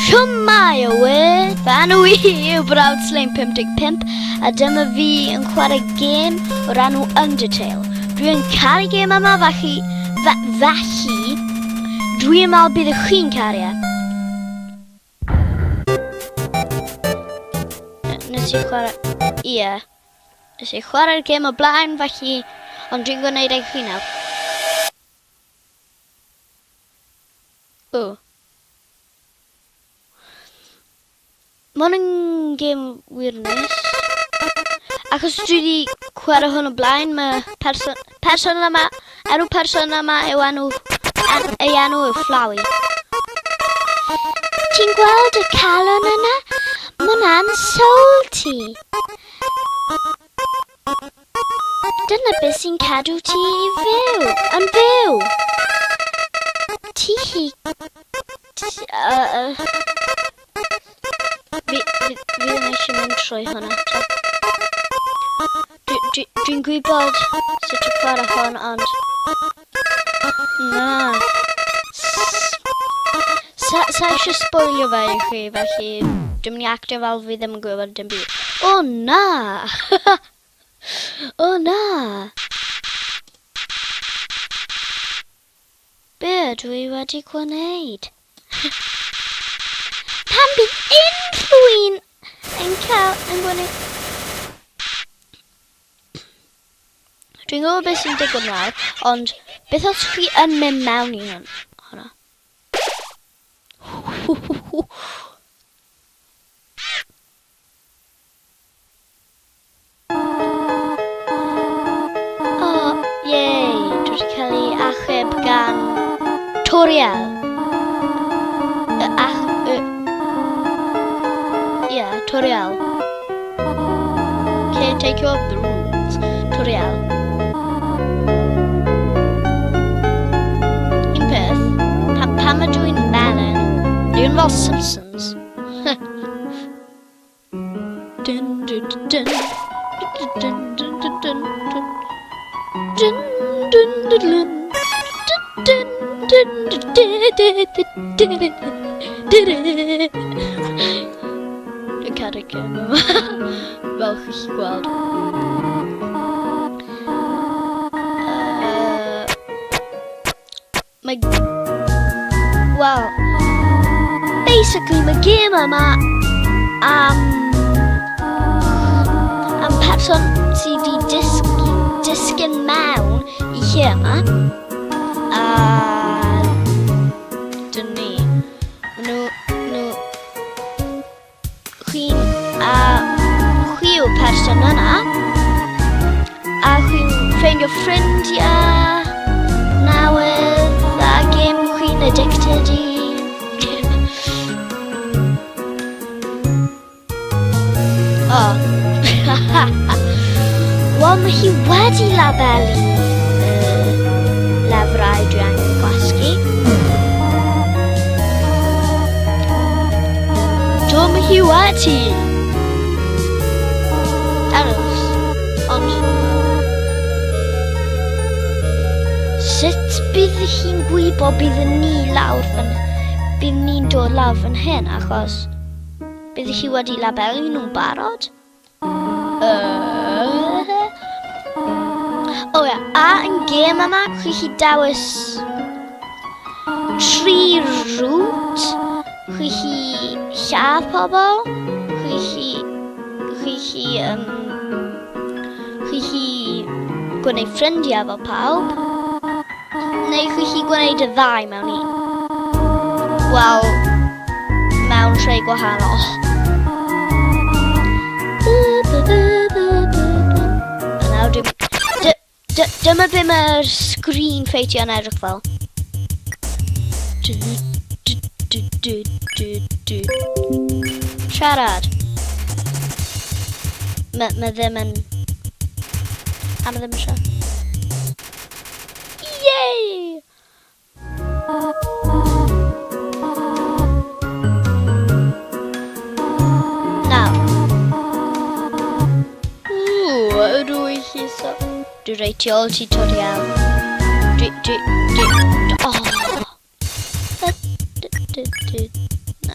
Shwmae y we! Fy enw i yw Brawd Slain 55 a dyma fi yn chwarae gêm o'r enw Undertale. Dwi yn caru gêm yma felly, fe, felly dwi yn meddwl bydd chi'n caru e. Nes i chwarae... Ie. Nes i chwarae'r gêm o blaen felly, ond dwi'n gwneud ei chi nawr. O. Mae hwn yn gêm wir neis. Achos dwi wedi chwarae hwn o blaen, mae person, person yma, enw person yma yw enw, en, ei enw yw Flowey. Ti'n gweld y calon yna? Mae hwnna'n soul ti. Dyna beth sy'n cadw ti i fyw, yn fyw. Ti chi... Uh, fi, fi, fi ddim eisiau mynd trwy hwn eto. Dwi'n dwi, dwi gwybod sut i chwarae hwn, ond... Na. Sa, sa eisiau spoilio fe i chi, felly dwi'n mynd i actio fel fi ddim yn gwybod dim byd. O na! O na! Be ydw i wedi gwneud? Pam bydd unrhyw un yn cael yn gwneud... Dwi'n gwybod beth sy'n digwydd nawr, ond beth os chi yn mynd mewn i hwn? Hwnna. O, yay! Dwi wedi cael ei achub gan Toriel. Y ach... Y... Yeah, Toriel. Caretaker of the rules. Toriel. Un peth, pa, pam ydw i'n melyn? Dwi'n fel Simpsons. Dun, dun, dun, dun, dun, dun, dun, dun, dun. Dun, dun, dun, dun. Dun, dun, dun, dun, dun, dun, dun, dun. Dwi'n caru gêm yma, fel chi'n gallu gweld. Uh, Mae... Wel, basically mae gêm yma am... am person sydd wedi disg, disgyn mewn i lle yma. A dyn ni. Maen nhw, nhw Chi'n a chwi yw'r person yna. A chi'n ffeindio ffrindiau newydd a gêm chi'n addicted i. O. Wel, mae hi wedi labelu y lefrau dwi angen gwasgu. Do, mae hi wedi. Aros. Ond... Sut bydd hi'n gwybod bydd ni lawr fan... Bydd ni'n dod lawr fan hyn, achos... Bydd hi wedi labelu nhw'n barod? O ia, a yn gêm yma, chi chi dewis tri route. Chi chi lladd pobl, chi chi, chi chi, um, chi chi gwneud ffrindiau efo pawb, neu chi chi gwneud y ddau mewn un. Wel, mewn rhai gwahanol. A nawr dwi'n... Dyma be mae'r sgrin ffeitio yn edrych fel. Siarad. Mae ma ddim yn... A mae ddim yn siarad. Yay! Nawr. Ww, ydw i chi so... Dwi reit tu ôl ti, Toriel. Dwi, dwi, dwi... Oh! Na.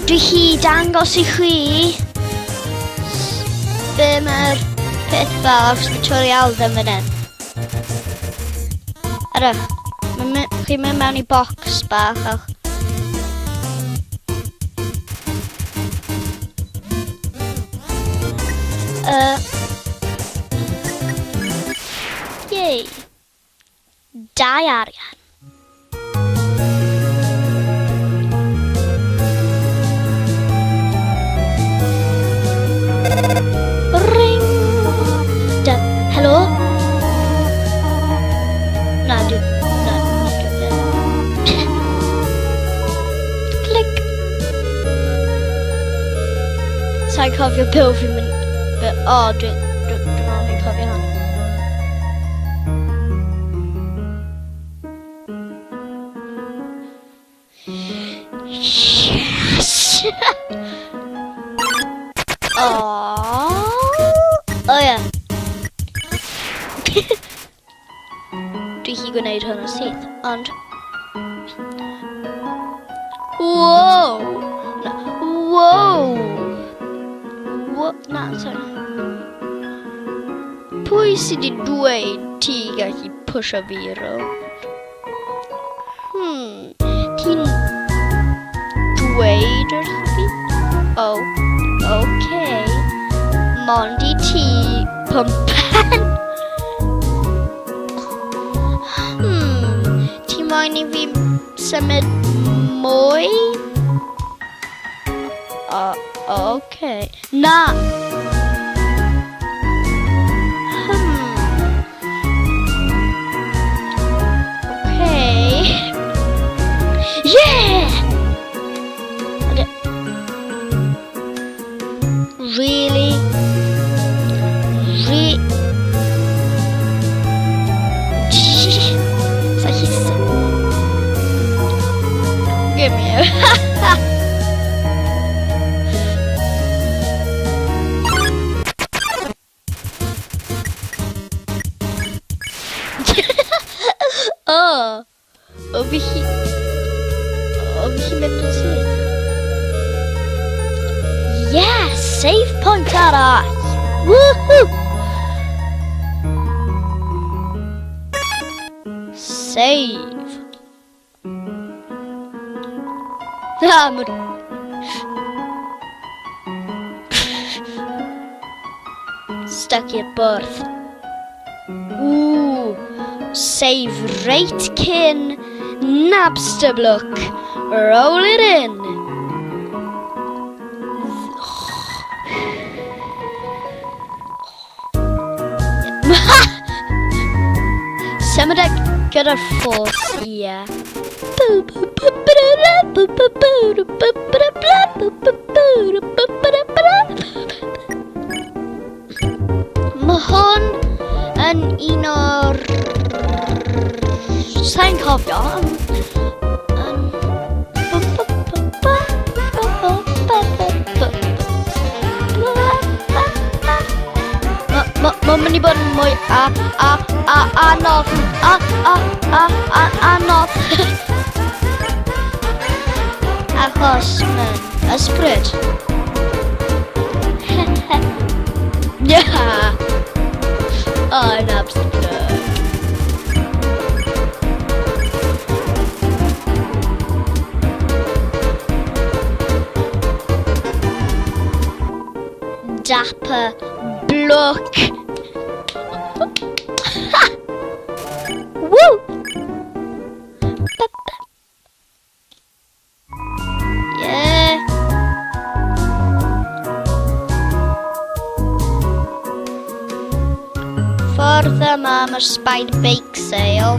Dwi chi dangos i chi be mae'r peth fel achos mae tutorial ddim fan hyn. Edrych, chi'n mynd mewn i box bach ach. Yay! Dau arian. Ring! Da, helo? Na, dwi... Na, dwi ddim. Clic! Sa'n cofio be o fi'n mynd... O, dwi... Dwi'n meddwl fi'n cofio hwn. Yes! Oh, oh ie. Dwi hi gwneud hwn yn syth, ond... Wow! Na, wow! Wo, na, sorry. Pwy sydd wedi dweud ti gallu pwysio fi rownd? Ti'n dweud wrtho fi? Oh, okay. Mond i ti, pwmpen. Ti moyn i fi symud mwy? Oh, okay. Na! Okay. Yeah! Really? So he's... Give me a... Oh, o fi chi... O fi chi mynd yn syth. Yeah, save point arall! Woohoo! Save. Ah, ma... Stuck i'r bwrdd. Ooh, save reit cyn Napstablook. Roll it in. Symud e gyda'r force, ie. Mae hwn yn un o'r... Sa'n cofio. Mae'n mynd i bod yn mwy a, a, a, anodd. A, a, a, a, anodd. Achos mae'n ysbryd. Yeah! Oh, Napstablook. Dapper Blook. Woo! Yeah. Ffordd yma mae'r Spider Bake Sale.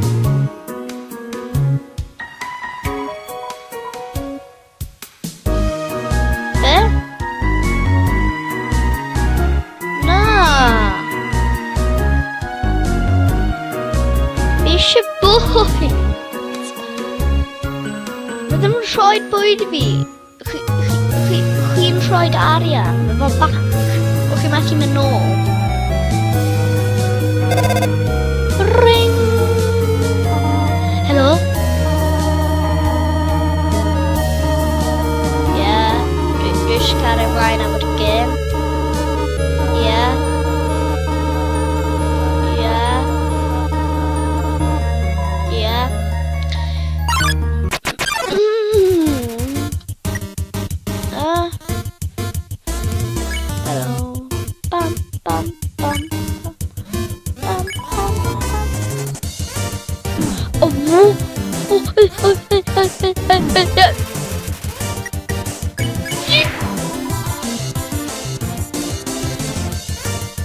Be? Na. Fi eisiau bwyd. Mae ddim yn rhoi bwyd i fi. Chi'n rhoi arian, mae fel banc. O chi'n methu mynd nôl. Ring! Helo? Yeah. cario ymlaen am yr gêm. Ie. Ie. Ie. Hello. Bam, bam, bam, bam, bam, bam, bam. Oh, woo. Oh, eh, eh, eh, eh, eh, eh, eh.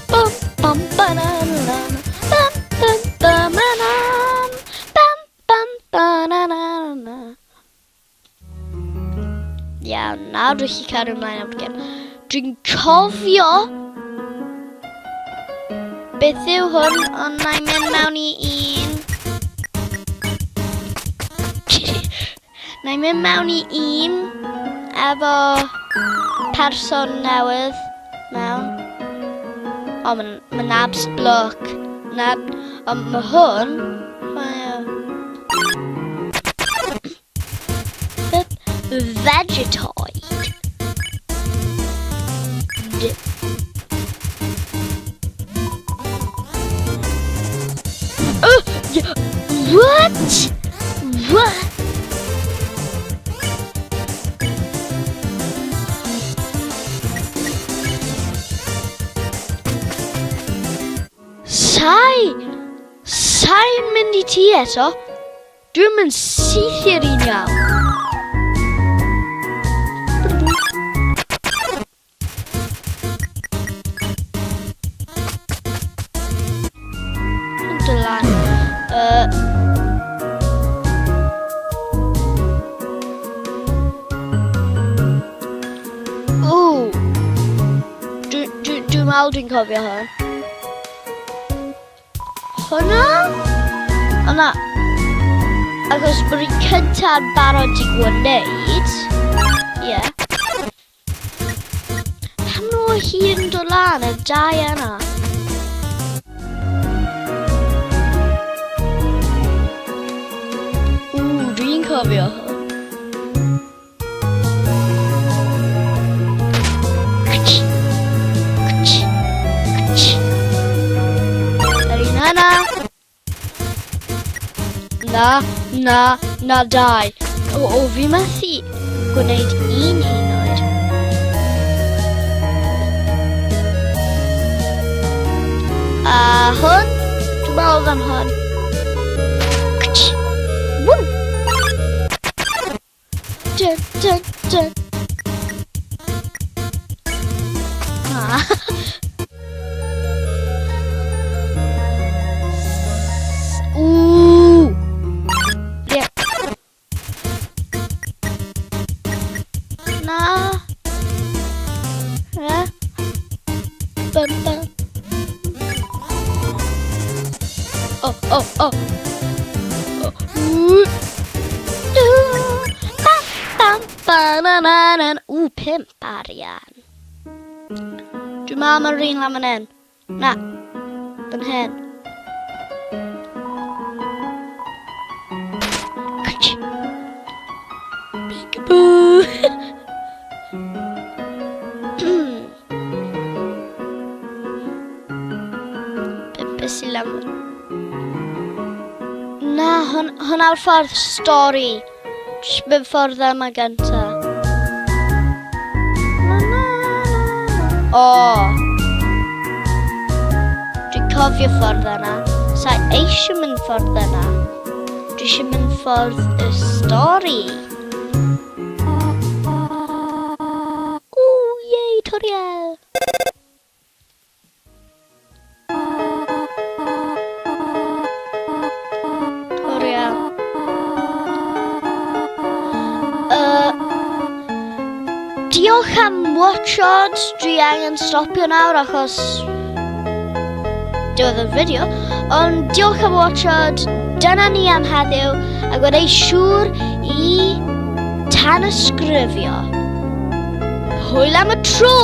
Bum, bum, ba-na-na-na. Bum, bum, ba-na-na. Bum, bum, ba-na-na-na. Iawn, nawr dwi'n gallu cario ymlaen am y gêm. Dwi'n cofio beth yw hwn, ond na i mynd mewn i un. Na i mynd mewn i un efo person newydd mewn. O, mae'n ma Nabs Block. Nab, ond mae hwn. Mae Vegetoid. Oh, yeah. What? What? Sai! Sai'n mynd i ti eto. Dwi'n mynd syth i'r un iawn. Dylan. Ww. Dwi'n dwi, dwi meddwl dwi'n cofio hwn. Hwna? O na. Achos bod un cyntaf yn barod i gwneud. Ie. Yeah. Pam nhw hyd yn dod lan y dau yna? Ww, dwi'n cofio hwn. Cwtsh, cwtsh, cwtsh. Yr un yna. Na, na, na dau. O, fi methu gwneud un hyn oed. A hwn, dwi'n meddwl fan hwn. Cwtsh. Ww. Dun, dun, dun. Ah. Ooh. Yeah. Na. Na. Bum, bum. Oh. Oh. Ooh. Du. Bam, bam, ba, na, na, na. Ww, 5 arian. Dwi'n meddwl mae'r un lan fan hyn. Na. Fan hyn. Cwtsh. Peekaboo. Be sy'n lan? Na, hwnna'r ffordd stori. Jyst mynd ffordd yma gynta. Na, na, na, na. O! Dwi'n cofio ffordd yna. Sa i eisiau mynd ffordd yna. Dwi eisiau mynd ffordd y stori. Ww, yay, Toriel! Toriel. Diolch am watchod. Dwi angen stopio nawr achos diwedd y fideo. Ond diolch am watchod. Dyna ni am heddiw. A gwneud siŵr i tanysgrifio. Hwyl am y tro!